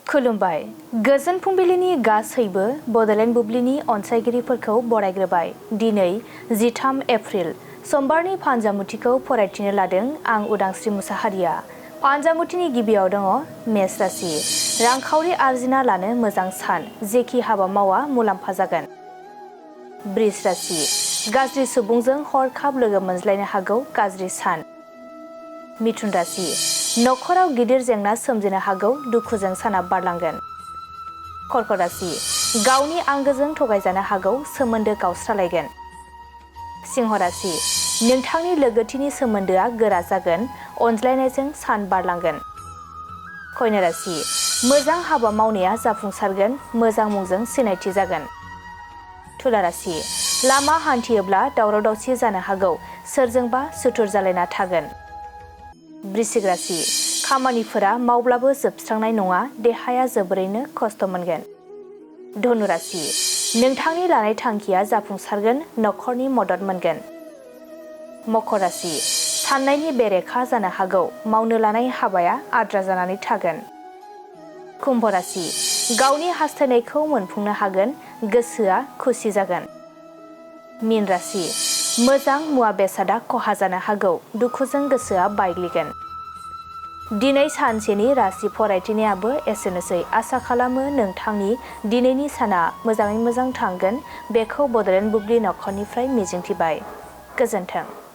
खुलुमबाय गोजोन फुंबिलिनि गासैबो बडलेण्ड बुब्लिनि अनसायगिरिफोरखौ बरायग्रोबाय। दिनै 13 एप्रिल समबारनि फानजामुथिखौ फरायथिनो लादों आं उदांस्रि मुसाहारिया। फानजामुथिनि गिबियाव दङ मेष राशि। रांखावरि आर्जिना लानो मोजां सान, जेखि हाबा मावा मुलाम्फा जागोन। बृष राशि। गाज्रि सुबुंजों हरखाब लोगो मोनज्लायनो हागौ, गाज्रि सान। मिथुन राशि। नखराव गिदिर जेंना सोमजिनो हागौ, दुखुजों साना बारलांगोन। कर्कट राशि। गावनि आंगोजों थगायजानो हागौ, सोमोन्दो गावस्रालायगोन। सिंह राशि। नोंथांनि लोगोथिनि सोमोन्दोआ गोरा जागोन, अनज्लायनायजों सान बारलांगोन। कन्या राशि। मोजां हाबा मावनाया जाफुंसारगोन, मोजां मुंजों सिनायथि जागोन। तुला राशि। लामा हान्थियोब्ला दावराव दावसि जानो हागौ, सोरजोंबा सुथुर जालायना थागोन। वृश्चिक राशि। खामानिफोरा मावब्लाबो जोबस्रांनाय नङा, देहाया जोबोरैनो खस्थ' मोनगोन। धनु राशि। नोंथांनि लानाय थांखिया जाफुंसारगोन, नखरनि मदद मोनगोन। मकर राशि। साननायनि बेरेखा जानो हागौ, मावनो लानाय हाबाया आद्रा जानानै थागोन। कुम्भ राशि। गावनि हास्थायनायखौ मोनफुंनो हागोन, गोसोआ खुसि जागोन। मीन राशि। मोजां मुवा बेसादा खहा जानो हागौ, दुखुजों गोसोआ बायग्लिगोन। दिनै सानसेनि राशि फरायथिनायाबो एसेनोसै। आसा खालामो नोंथांनि दिनैनि साना मोजाङै मोजां थांगोन। बेखौ बडलेण्ड बुब्लि नखरनिफ्राय मिजिंथिबाय। गोजोन्थों।